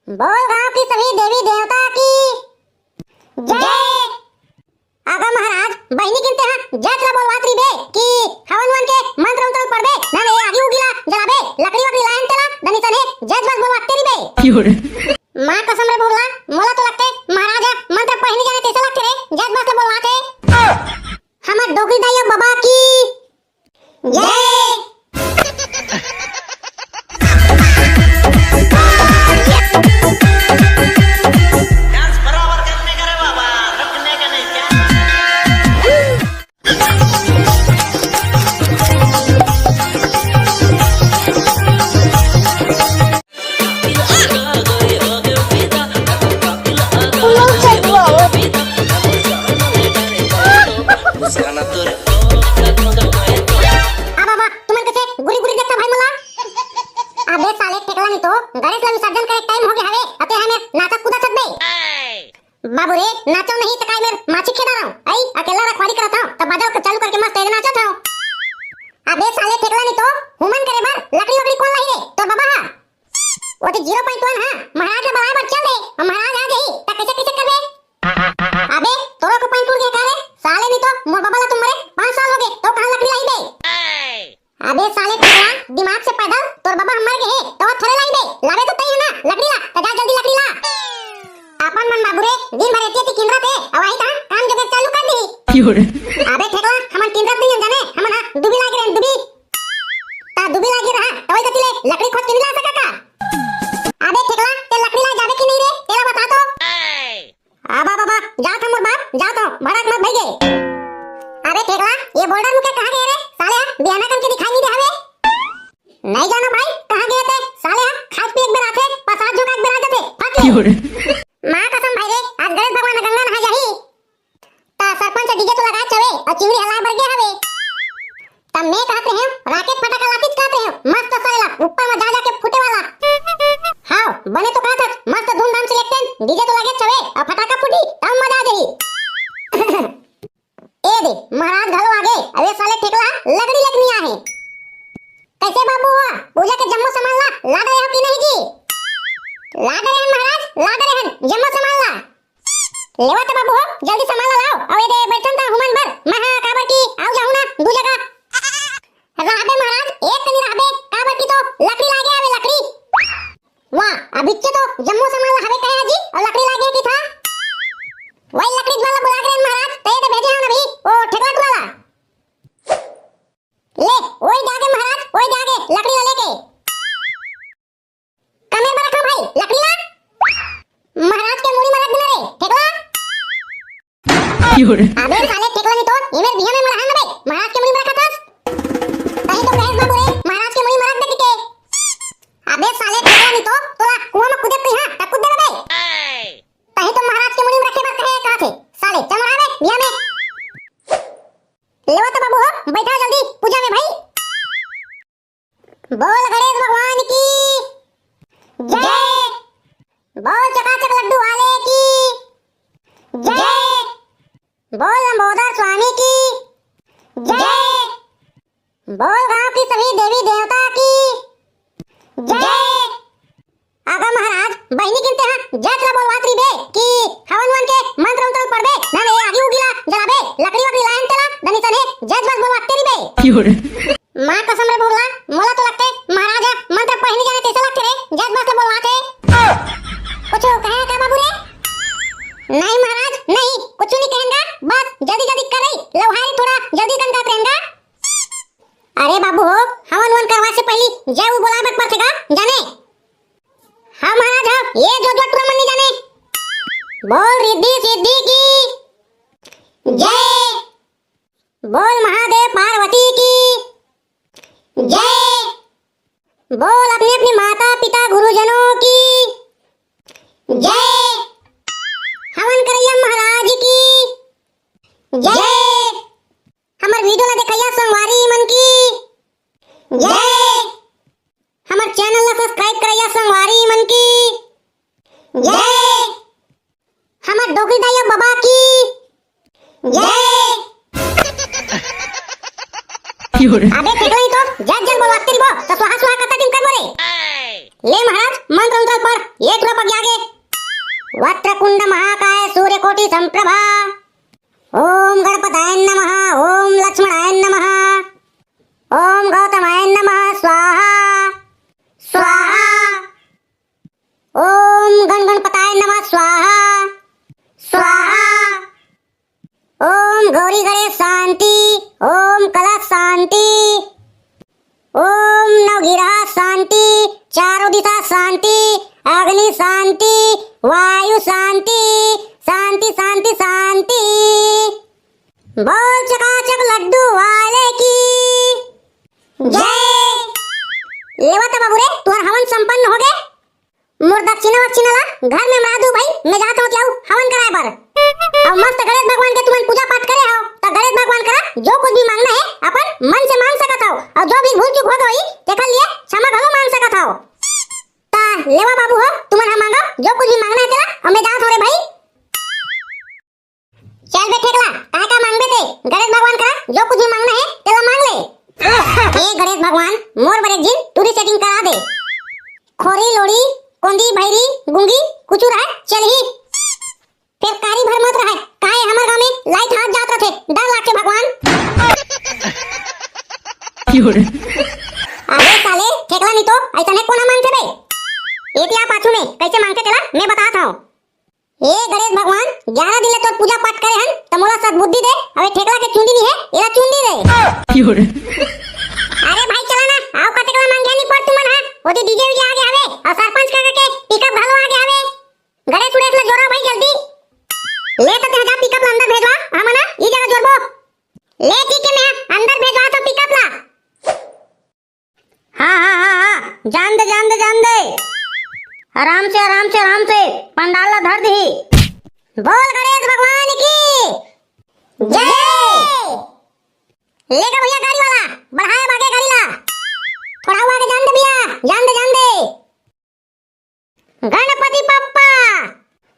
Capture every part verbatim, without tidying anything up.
बोल गांव की सभी देवी देवता की जय। अगर महाराज, बहिनी किन तेहा जय ला बोलवात रहिबे कि हवन वन के मंत्र उंत्र पढ़बे, ना रे आगी उगी ला जलाबे, लकड़ी वकड़ी लायन तेला, दनी तने जय बस बोलवाते रहिबे। माँ कसम रे भोगला, मोला तो लगथे महाराज ह मंत्र पढ़नी जाने तैसा लगथे रे, जय बस ला बोलवाथे। हमर डोकरी दाई अउ बाबा की जय। डांस बराबर करने का रे बाबा, रुकने का नहीं क्या? आ बाबा, तुमन कैसे गुरी गुरी देखता भाई मोला? अबे साले ठेकला नहीं तो, गणेश ला विसर्जन करे टाइम हो गया हवे, अते हमें नाचत कूदत हत बे। बाबू रे, नाचो नहीं तो काय मेर माछी खेदा रहो। आई, अकेला रखवारी करत हूँ, तब बाजा चालू करके मस्त ऐसे नाचत हूँ। अबे साले ठेकला नहीं तो, हुमन करे बर लकड़ी वकड़ी कौन लाई रे? तो बाबा हा। वो तो ज़ीरो पॉइंट वन हा, महाराज ला बलाए बर चल दे, और महाराज आ जाही, त कैसे कैसे करबे? अबे, तोरो को पॉइंट टूट गया का रे? साले नहीं तो, मोर बाबा ला तुम मरे पाँच साल हो गए, तो कहाँ लकड़ी लाई बे? अबे साले ठेकला, दिमाग से पैदल, तोर बाबा हम मर गए हे, तो थोड़े लाई बे, लाबे तो तई है ना, लकड़ी ला, तो जा जल्दी लकड़ी ला। अपन मन बाबू रे, दिन भर एती एती किंदरत हे, अउ आई कहाँ, काम जोगे चालू कर दी। अबे ठेकला, हमन किंदरत नहीं जाने, हमन हा दुबी लागे रहन, दुबी। ता दुबी लागे रहा, तो वही कति ले लकड़ी खोज के नहीं ला सका का? अबे ठेकला, ते लकड़ी ला जाबे कि नहीं रे, तेला बता तो। आबा बाबा, जात हूँ मोर बाप, जात हूँ, भड़क मत भइगे। अबे ठेकला, ये बोल्डर मुके कहाँ गए रे? साले हा, बिहाना कन के दिखाई नहीं दे हवे। नहीं जानो भाई, कहाँ गए थे? साले हा, खात पी एक बेर आथे, प्रसाद झोंका एक बेर आ जाथे, फट ले। माँ कसम भाई रे, आज गणेश भगवान गंगा नहा जाही। ता सरपंच डीजे तो लगा चवे, और चिंगड़ी हलाए बर गए हवे। तब मैं कहत रहे हूँ, राकेट फटाका लातिस कहत रहे हूँ, मस्त सरेला, ऊपर में जा जाके फूटे वाला। हाँ, बने तो कहत हस, मस्त धूमधाम से लेते हैं, डीजे तो लगे चवे, और फटाका फूटी, तब मजा आ जाही। ए दे, महाराज घलो आगे, अबे साले ठेकला, लकड़ी लेके नहीं आहे। कैसे बाबू हुआ, पूजा के जम्मो सामान ला, ला गए हो कि नहीं जी? ला गए हैं महाराज, ला गए हैं, जम्मो सामान ला। लेवा त बाबू हो, जल्दी सामान ला लाओ। अउ ए दे बर्तन त हुमन बर, मैं हा काबर की आऊ जाहूं ना दू जगह। रहबे महाराज, एक कनी रहबे, काबर की तो लकड़ी लागे आवे लकड़ी। वाह, अभी के तो जम्मो सामान ला हवे कहे जी, अउ लकड़ी लागे की था। वही लकड़ी वाला बुला के महाराज, ते दे भेजे हन अभी, ओ ठेकला टुला ला। ले, ओई जागे महाराज, ओई जागे, लकड़ी ला लेके। कमेर बर रखा भाई, लकड़ी ला। महाराज के मुड़ी में रख देना रे, ठेकला। अबे साले ठेकला नहीं तो, इमेर बिहा में मरहा ना बे, महाराज के मुड़ी में रखा था। कहीं तो कहे बाबू रे, महाराज के मुड़ी में रख दे के। अबे साले ठेकला नहीं तो, तोला कुआं में कूदे कहीं हाँ, तब कूद दे बे। कहीं तो महाराज के मुड़ी में रखे बर कहे कहा थे, साले चल मरहा बे, बिहा में। लेवा तो बाबू हो, बैठा जल्दी, पूजा में भाई। बोल गणेश भगवान की जय। बोल चकाचक लड्डू वाले की जय। बोल लंबोदर स्वामी की जय। बोल गांव की सभी देवी देवता की जय। अगर महाराज, बहिनी किन तेहा जय ला बोलवात रहिबे कि हवन वन के मंत्र उंत्र पढ़बे, ना रे आगी उगी ला जलाबे, लकड़ी वकड़ी लायन तेला, दनी तने जय बस बोलवाते रहिबे। माँ कसम रे भोगला, मोला तो लगथे महाराज ह मंत्र पढ़नी जाने तैसा लगथे रे, जय बस ला बोलवाथे। कुछ कहे का बाबू रे? नहीं महाराज, नहीं, कुछ नहीं कहेंगा, बस जल्दी जल्दी कर रही, लवहारी थोड़ा जल्दी कन का रहेंगा। अरे बाबू हो, हवन वन करवा से पहली जय वो बोलाए बर पड़थे का, जाने? हाँ महाराज, हाँ, ये जो जो टूरा मन नहीं जाने। बोल रिद्धि सिद्धि की जय। बोल महादेव पार्वती की जय। बोल अपने अपने माता पिता गुरुजनों की जय। हवन करैया महाराज की जय। हमर वीडियो ला देखैया संगवारी मन की जय। हमर चैनल ला सब्सक्राइब करैया संगवारी मन की जय। हमर डोकरी दाई बाबा की जय। अबे ठेकला ही तो जय जय बोलवाते रिबो, तो स्वाहा स्वाहा कत्ता दिन करबो रे? ले महाराज, मंत्र उंत्र पढ़, एक रुपया संप्रभा। ओम गणपताय नमः। ओम लक्ष्मणाय नमः। ओम गौतमाय नमः। स्वाहा। स्वाहा। ओम गण गणपताय नमः। स्वाहा। स्वाहा। ओम गौरी गणेश शांति। ओम कलश शांति। ओम नवगिरह शांति। चारों दिशा शांति। अग्नि शांति। वायु शांति। शांति, शांति, शांति। बोल चकाचक लड्डू वाले की जय। लेवा त बाबू रे, तुहर हवन संपन्न होगे। मोर दक्षिणा वक्षिणा ला घर में मरा दू भाई, मैं जात हूँ हवन कराए बर। अब मस्त गणेश भगवान के तुमन पूजा पाठ करे हो, त गणेश भगवान करा जो कुछ भी मांगना है अपन मन से मांग सकत हो, और जो भी भूल चूक हो गई तेकर लिए क्षमा घलो मांग सकत हो। ता लेवा बाबू हो, तुमन ह मांगा जो कुछ भी मांगना है तेला, अब मैं जात हूँ रे भाई। चल बे ठेकला, काय का मांगबे ते? गणेश भगवान करा जो कुछ भी मांगना है तेला मांग ले। हे गणेश भगवान, मोर बर एक झिन टूरी सेटिंग करा दे। खोरी, लोड़ी, कोंदी, भैरी, गुंगी, कुचू रहे चलही, फेर कारी भर मत रहे। काहे हमर गांव में लाइट हाथ जात रथे, डर लागथे भगवान। अरे साले ठेकला नी तो ऐसा नहीं कोना मांगथे बे। एती आ पाछू में कैसे मांगथे तेला मैं बतात हूँ। हे गणेश भगवान, ग्यारह दिन ले तोर पूजा पाठ करे हन, त मोला सद्बुद्धि दे। अबे ठेकला के चुंदी नहीं है, एला चुंदी दे। अरे भाई चला ना, आओ कतेकला मांगे नहीं पड़ तुमन हा। ओती डीजे वीजे आगे हवे, और सरपंच काका के पिकअप घलो आगे हवे। गणेश उड़ेश ला जोरा भाई जल्दी। ले तो तेजा पिकअप ला अंदर भेजवा, हमन ई जगह जोरबो। ले ठीक है मैं अंदर भेजवा तो पिकअप ला। हाँ, हाँ, हाँ, हाँ, जान दे, जान दे, जान दे। आराम से, आराम से, आराम से, पंडाल ला धर दही। बोल गणेश भगवान की जय। लेगा भैया गाड़ी वाला, बढ़ाया भागे गाड़ी ला। थोड़ा हुआ के जान दे भैया, जान दे, जान दे। गणपति बप्पा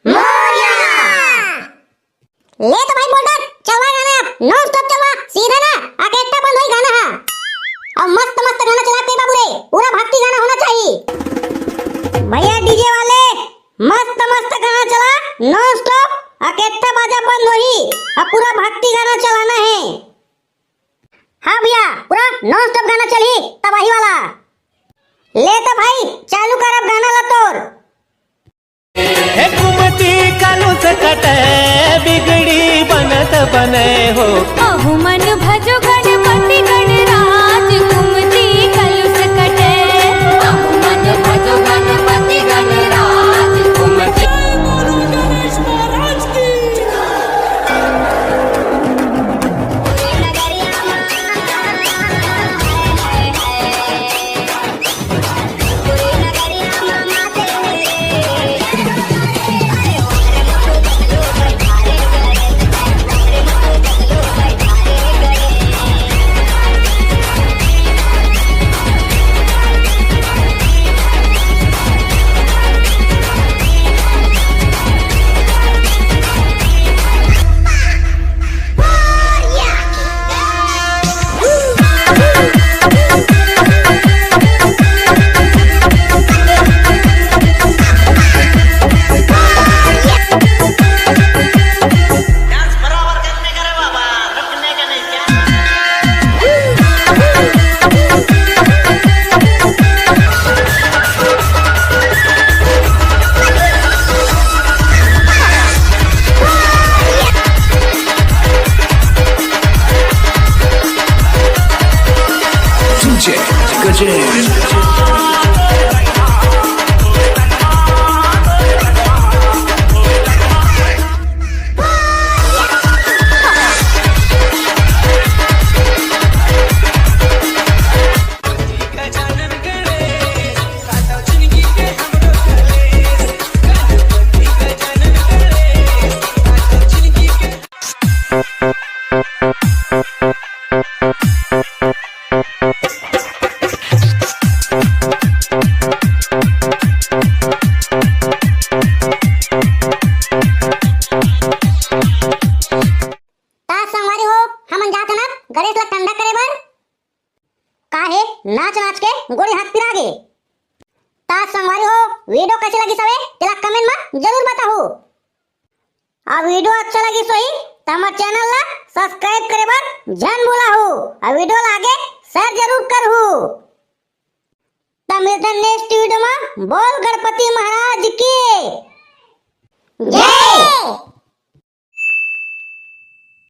मोरया। ले तो भाई बोल दे, चलवा गाना अब, नॉन स्टॉप चलवा, सीधा ना, अकेट्टा बंद होई गाना हा। अब मस्त मस्त गाना चला के बाबू रे, पूरा भक्ति गाना होना चाहिए। भैया डीजे वाले, मस्त मस्त गाना चला, नॉन स्टॉप, अकेट्टा बाजा बंद होई, अब पूरा भक्ति गाना चलाना है। हाँ भैया, पूरा नॉन स्टॉप गाना चलही, तबाही वाला। ले तो भाई, चालू कर अब गाना ला तोर। हे कुमति कालू से कटे, बिगड़ी बनत बने हो। अहु मन भजो गणपति गणराज, कुमति कालू से कटे। अहु मन भजो गणपति गणराज, कुमति। ता संगवारी हो, हमन जात हन अब गणेश ला ठंडा करे बर। काहे नाच नाच के गोड़ी हाथ पिरा गे। ता संगवारी हो, वीडियो कैसे लगिस हवे, तेला कमेंट में जरूर बताहू। अउ video अच्छा लगिस होही त हमर channel ला subscribe करे बर झन भूलहू। अउ video ला आगे share जरूर करहू। त मिलथन next video मा। बोल गणपति महाराज की जय।